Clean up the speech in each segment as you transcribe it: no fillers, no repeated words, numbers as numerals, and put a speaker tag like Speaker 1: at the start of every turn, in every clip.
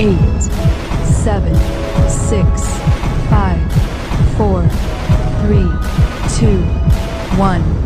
Speaker 1: 8, 7, 6, 5, 4, 3, 2, 1.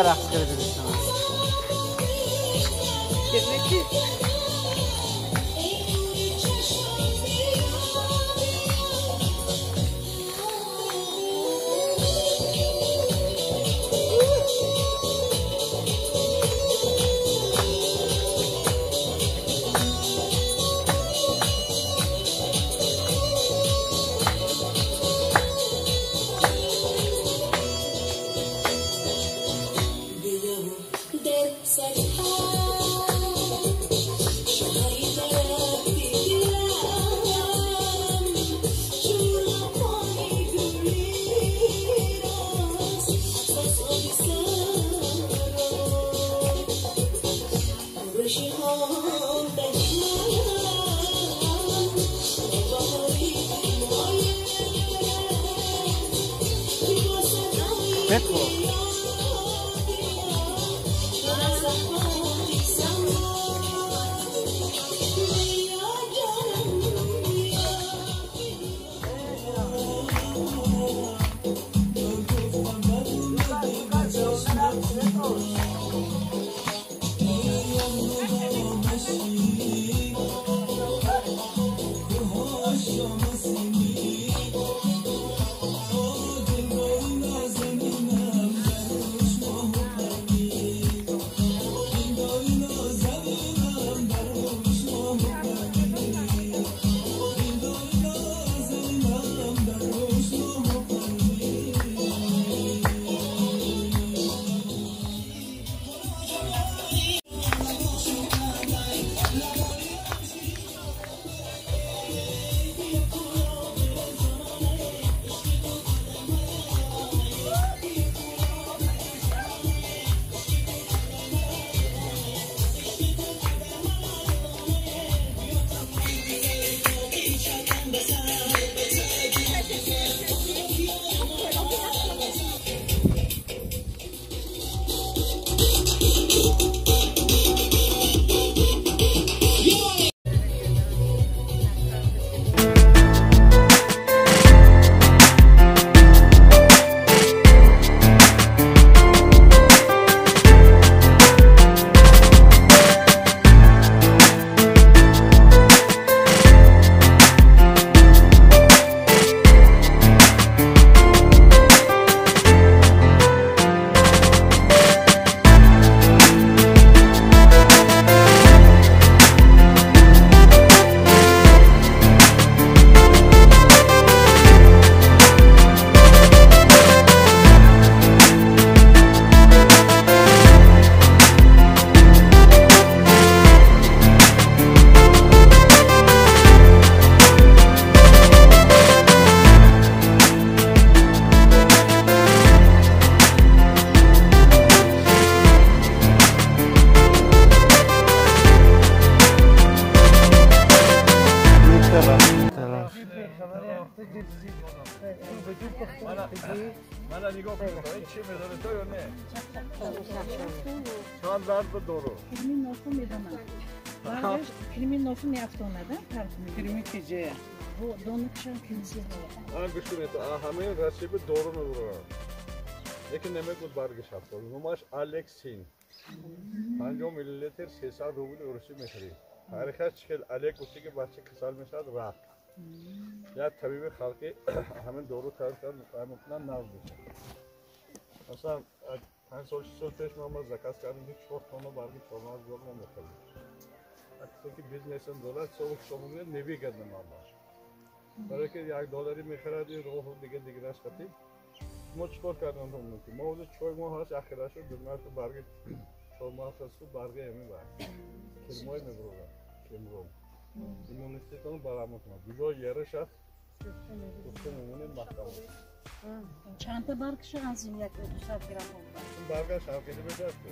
Speaker 2: Рақс карда.
Speaker 3: Satisfied. Мана нигоҳ кунед, ин чӣ медонед то ё не? Чанд дард ба дору?
Speaker 4: Кирми носу медонам. Кирми носу меафтонад,
Speaker 2: Кирми киҷе.
Speaker 4: Донакшам кирмиси.
Speaker 3: Ана гӯш кунед, ҳамин расиби дору мебуранд. Лекин намегӯд барги шафтолу. Номаш Алексин. 50 миллилитр 300 рубл урусӣ мехӯрӣ. Таърихаш чӣ хел Алек гуфти ки бача касал мешавад рак. Як табиби халқӣ ҳамин дору тайёр кард, мекунад нағз мешавад. Масалан, 5 сол 6 сол пеш ман заказ кардам ки 4 тонна барги чормағз зиёд мо мехӯрем. Касе ки бизнесам дорад, соли ҳисоб невыгодно ман бошад. Барои ки 1 доллари мехарад ин роҳу дига дигараш қатӣ. Мо чӣ кор кардан мумкин? Мо ҳозир чой мо ҳаст, ахирашу дурнашу барги чормағз ҳасту барги ҳамин бар. Кирмой мебурад, кирмро. Иммунитетон баланд мекунад. Гуҷо ераш аст, гуфта мемонед маҳкам.
Speaker 4: Чандта баргша аз ин 1-200 грамм об?
Speaker 3: Баргаш ҳақиқӣ мешавад ку.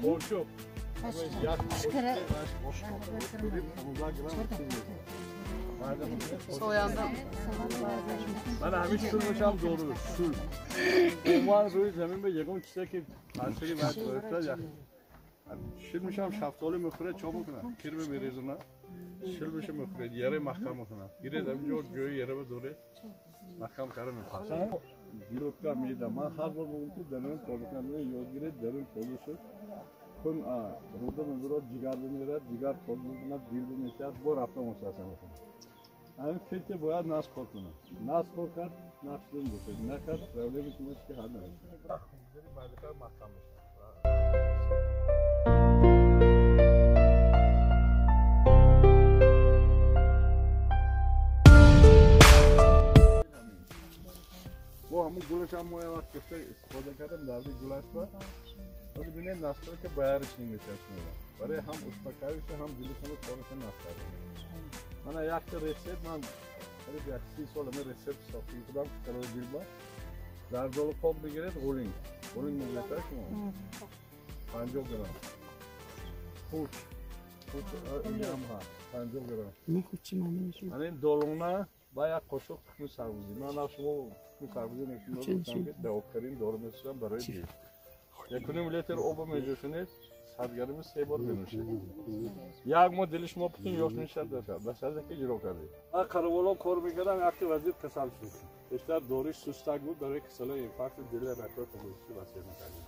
Speaker 3: Қошуқ. Як қошуқ 15 грамм чиз мешавад. Мана ҳамин шулмашам дору, шул. Умуман рӯи замин ба ягон чизе ки таъсири бад дорад, шилмишам шафтолӣ мехӯрад, чо мекунад? Кирми мерезонад, шилмиша мехӯрад, яре маҳкам мекунад. Гиред ҳамин ҷо ҷои яре доред, маҳкам карда мепазад. Гиротка медам. Ман ҳар бор мегӯям ки дарун тоза кардан ёд гиред, дарун тоза шуд. Хун руда мебурад, ҷигар бимерад, ҷигар тоза мекунад, дил бимешад, бо рафта мустаҳкам мекунад. Ҳамин филтр бояд насб кор кунад. Насб кор кард, нақш бошад. Накард, проблеми шумо ки ҳал намешавад. Маҳкам мешавад. Бо ҳамун гулашам мо як вақт гуфта истифода кардем, дарди гулаш ба. Вале бинед настолько баяриш намешавад шумо. Барои ҳам успокаивающий, ҳам дилашонро корашон насб кард. Мана якта рецепт ман қариб 30 сол ҳамин рецепт сохта будам барои дилба. Зардолу пок бигиред, ғулинг. Ғулинг мегӯяд шумо? 50 грамм. Хуч. Хуч ҳам ҳаст, 50 грамм. Ана ин долона ба як қошуқ тухми сарбузӣ. Ман аз шумо тухми сарбузӣ нишон додам ки давокарин дору месозам барои дил. 1.5 литр об меҷӯшонед, 100 грамм 3 бор бинӯшед. Як моҳ дили шумо путун ёш мешавад, ба шарте ки иҷро кардед. Ман қараволон кор мекардам, якте вазир касал шуд. Бештар дориш сустак буд барои касалои инфаркти дили рагҳои хунрезӣ васеъ мекардем.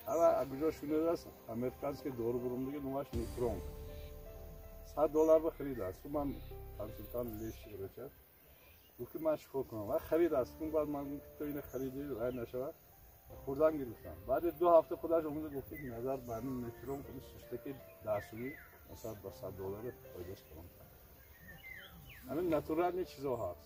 Speaker 3: Ҳама куҷо шунидааст, американский дору бурумдиги номаш Нитрон. $100 ба харид аст. Ман консултант лечащий врача. Гуфт ки ман чӣ кор кунам? Ва харид аст. Баъд ман гуфтам ки ту ина харидӣ, вай нашавад. Хӯрдан гирифтам. Баъди 2 ҳафта худаш омада гуфт ки назар ба ҳамин Нитрон худи сустаки дастурӣ масалан ба $100 фоидаш калон кард. Ҳамин натуральный чизо ҳаст.